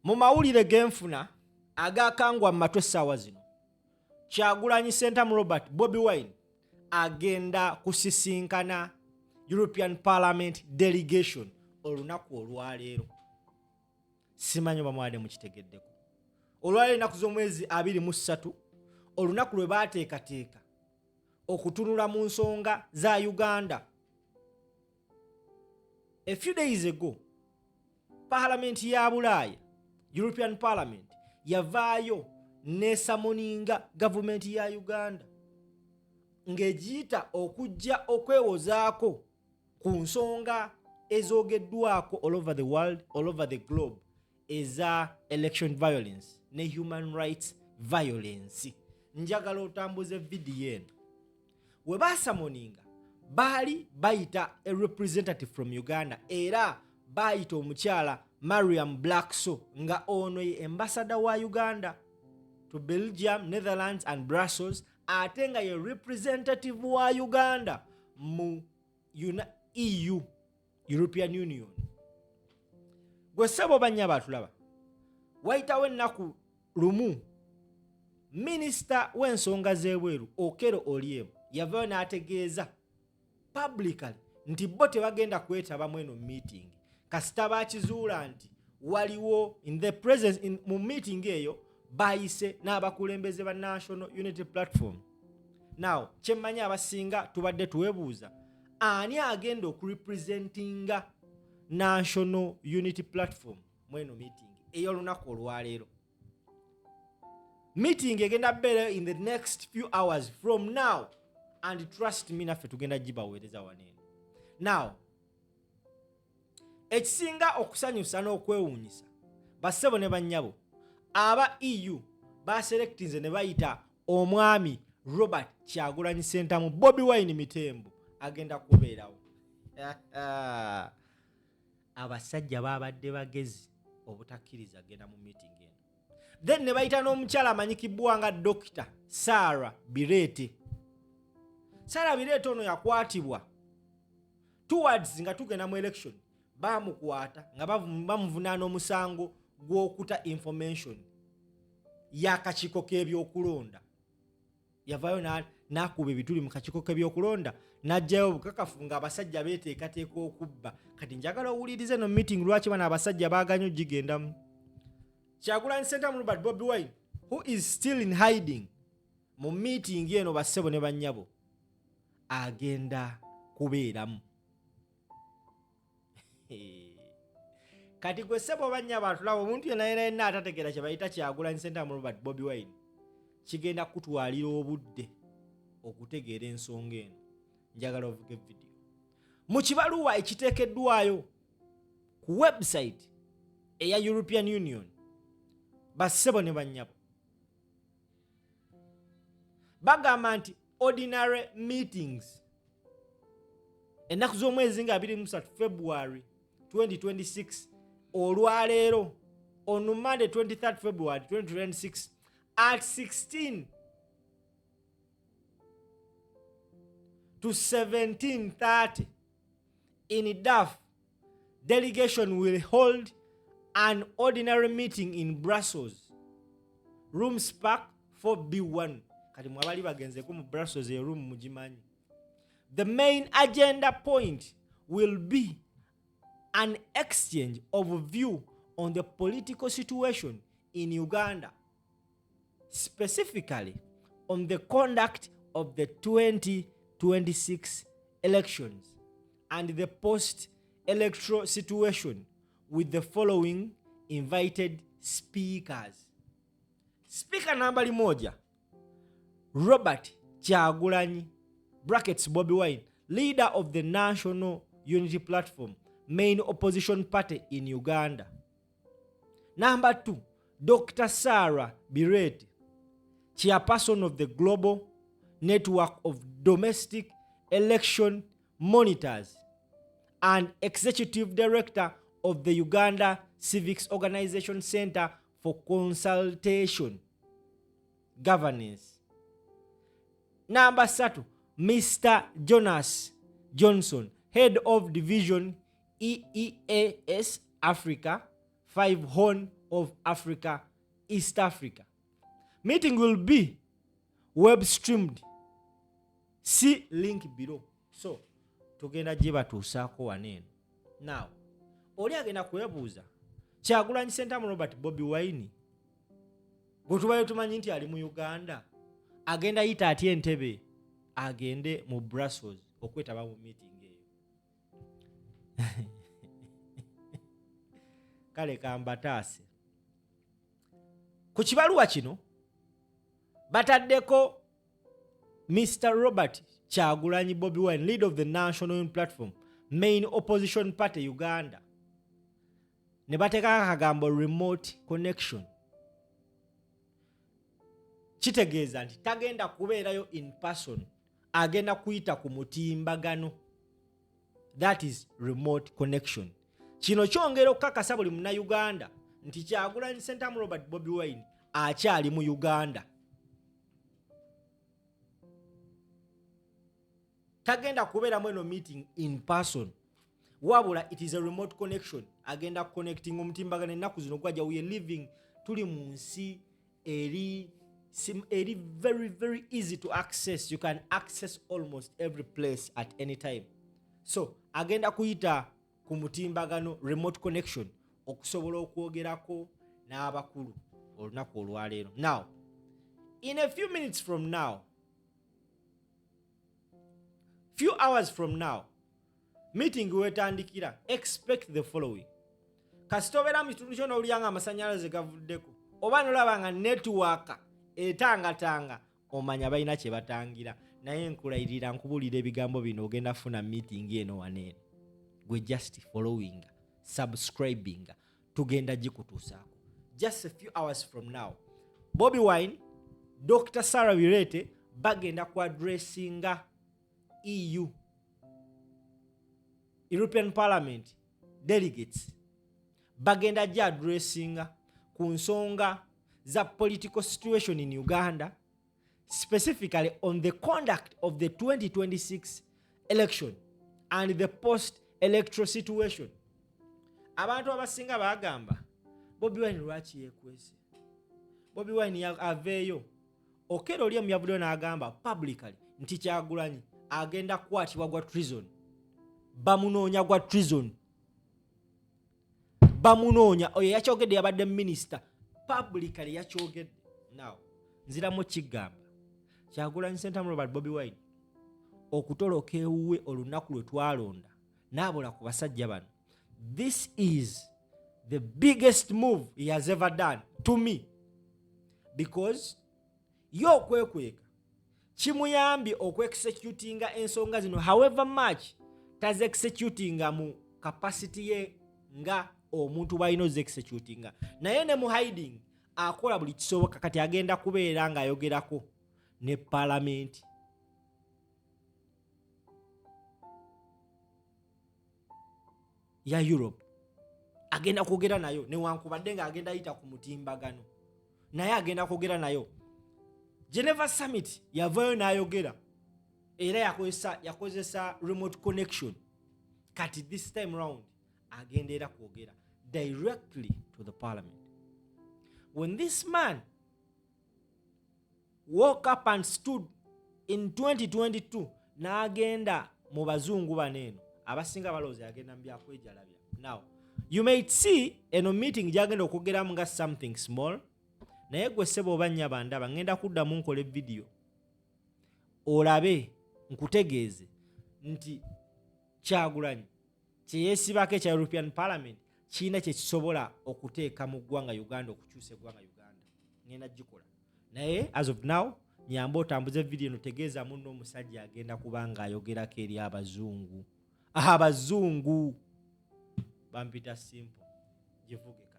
Mu mawulire genfuna agakangwa mu matu essaawa zino, Kyagulanyi Ssentamu Robert, Bobi Wine, agenda kusisinkana European Parliament delegation olunaku olwaleero. Simanyi oba mwade mukitegeddeko. Olwaleero ennaku z'omwezi 23, olunaku lwe baateekateeka okutunula mu nsonga za Uganda. A few days ago, Palamenti ya Bulaaya, European Parliament, yavaayo nesummoninga gavumenti ya Uganda ng'egiyita okujja okwewozaako ku nsonga ezoogeddwako all over the world, all over the globe, eza election violence ne human rights violence. Njagala otambuze vidiyo eno. We basummoninga, baali bayita a representative from Uganda, era bayita omukyala Mariam Blackso, nga ono ye ambassador wa Uganda to Belgium, Netherlands and Brussels, ate nga ye representative wa Uganda mu EU, European Union. Gwe ssebo, bannya batulaba, wayitawo ennaku lumu, minisita w'ensonga z'ebweru Okello Oryem yavayo n'ategeeza publicly nti bo tebagenda kwetabamu eno meeting kasita bakizuula nti waliwo in the presence mu meeting eyo bayise n'abakulembeze ba National Unity Platform. Now, kyemmanyi, abasinga tubadde twebuuza ani agenda okurepresentinga National Unity Platform mweno meeting ey'olunaku olwaleero. Meeting egenda beera in the next few hours from now, and trust me, naffe tugenda gibaweereza waneeno. Now, ekisinga okusanyusa n'okwewuunyisa, bassebo ne bannyabo, aba EU baselectinze ne bayita omwami Robert Kyagulanyi Sentamu Bobi Wine Mitembo, agenda kubeerawo. Abasajja babadde bagezi obutakkiriza genda mu meeting eno. Then ne bayita n'omukyala amanyikibwa nga Dr Sarah Bireete. Sarah Bireete ono yakwatibwa towards nga tugenda mu election. Bamukwata nga bamuvunaana omusango gw'okuta information y'akakiiko k'ebyokulonda. Yavaayo n'akuba ebituli mu kakiiko k'ebyokulonda, n'aggyayo obukakafu ng'abasajja beeteekateeka okubba. Kati njagala owulirize no meeting, lwaki bano abasajja baaganye ogigendamu. Kyagulanyi Ssentamu Robert Bobi Wine, who is still in hiding, mu meeting eno, bassebo ne bannyabo, agenda kubeeramu. Kati gwe ssebo, bannyabo atulaba, omuntu yenna yena yenna atategeera kye bayita Kyagulanyi Ssentamu Robert Bobi Wine, kigenda kutwalira obudde okutegeera ensonga eno. Njagala ovuga evidiyo. Mu kibaluwa ekiteekeddwayo ku website eya European Union, bassebo ne bannyabo, bagamba nti ordinary meetings ennaku z'omwezi nga 23 February 2026, olwaleero, on Monday 23 February 2026 at 16 to 17:30 in DAF, delegation will hold an ordinary meeting in Brussels, room Spark 4B1. Kati mwabali bagenzeko mu Brussels, eyo room mugimanyi. The main agenda point will be an exchange of view on the political situation in Uganda, specifically on the conduct of the 2026 elections and the post electoral situation, with the following invited speakers. Speaker nambali 1, Robert Kyagulanyi brackets Bobi Wine, leader of the National Unity Platform, main opposition party in Uganda. Number 2, Dr Sarah Bireete, chairperson of the Global Network of Domestic Election Monitors and executive director of the Uganda Civics Organization Center for Consultation Governance. Number 3, Mr Jonas Johnson, head of division, EEAS Africa 5 Horn of Africa, East Africa. Meeting will be web streamed. See link below. So tugenda gye batuusaako wano eno. Now oli agenda kwebuuza, Kyagulanyi Sentamu Robert Bobi Wine gwe tubayo tumanyi nti ali mu Uganda, agenda yita atya Entebe agende mu Brussels okwetaba mu meeting eyo? Kale kambataase ku kibaluwa kino bataddeko Mr Robert Kyagulanyi Bobi Wine, leader of the National Unity Platform, main opposition party, Uganda, ne bateekako akagambo "remote connection". Kitegeeza nti tagenda kubeerayo in person, agenda kuyita ku mutimbagano, that is remote connection. Kino kyongera okukakasa buli Munnayuganda nti Kyagulanyi Sentamu Robert Bobi Wine akyali mu Uganda, tagenda kubeeramu eno meeting in person, wabula it is a remote connection. Agenda connecting omutimbagano. Ennaku zino gwaja, we are living, tuli mu nsi eri very very easy to access. You can access almost every place at any time. So agenda kuyita ku mutimbagano, remote connection, okusobola okwogerako n'abakulu olunaku olwaleero. Now in a few minutes from now, few hours from now, meeting wetandikira, expect the following. Kasita obeera mu kitundu kyo n'owulira nga amasanyalaze gavuddeko oba nolaba nga network etangatanga, omanya balina kye batangira. Naye nkulayirira, nkubuulira ebigambo bino, ogenda funa meeting eno waneeno. Gwe just following, subscribing, tugenda gikutuusaako. Just a few hours from now, Bobi Wine, Dr Sarah Bireete bagenda ku addressinga EU, European Parliament delegates. Bagenda gya addressinga ku nsonga za political situation in Uganda, specifically on the conduct of the 2026 election and the post electoral situation. Abantu abasinga bagamba, "Bobi Wine lwaki yekwese? Bobi Wine aveeyo." Okero oli emuyavuddeyo n'agamba publicly nti Kyagulanyi agenda kukwatibwa gwa treason, bamunoonya gwa treason, bamunoonya. Oyo yakyogedde yabadde minisita, publicly yakyogedde. Now nziramu kigamba, Kyagulanyi Sentamu Robert Bobi Wine okutoloka ewuwe olunaku lwe twalonda n'abola ku basajja bano, this is the biggest move he has ever done to me, because ye okwekweka kimuyambye okuexecutinga ensonga zino. However much taziexecutinga mu capacity ye nga omuntu bwalina oziexecutinga, naye ne mu hiding akola buli kisoboka. Kati agenda kubeera ng'ayogerako ne palamenti ya Europe. Agenda kwogera nayo newankubadde ng'agenda yita ku mutimbagano, naye agenda kwogera nayo. Geneva Summit yavayo n'ayogera, era yakozesa remote connection. Kati this time round agenda era kwogera directly to the parliament. When this man woke up and stood in 2022 n'agenda mu bazungu bano eno, abasinga balowooza yagenda mu byakwejalabya. Now you may see eno meeting gyagenda okwogeramu nga something small, naye gwe ssebo oba nnyaba ndaba, ngenda kuddamu nkola vidiyo olabe, nkutegeeze nti Kyagulanyi kyeyeesibako ekya European Parliament kirina kyekisobola okuteeka mu ggwanga Uganda, okukyusa eggwanga Uganda. Ngenda gikola, naye as of now nyamba otambuze vidiyo eno, tegeeza munno omusajja agenda kuba ng'ayogerako eri abazungu. Abazungu bampita Simple, givuge.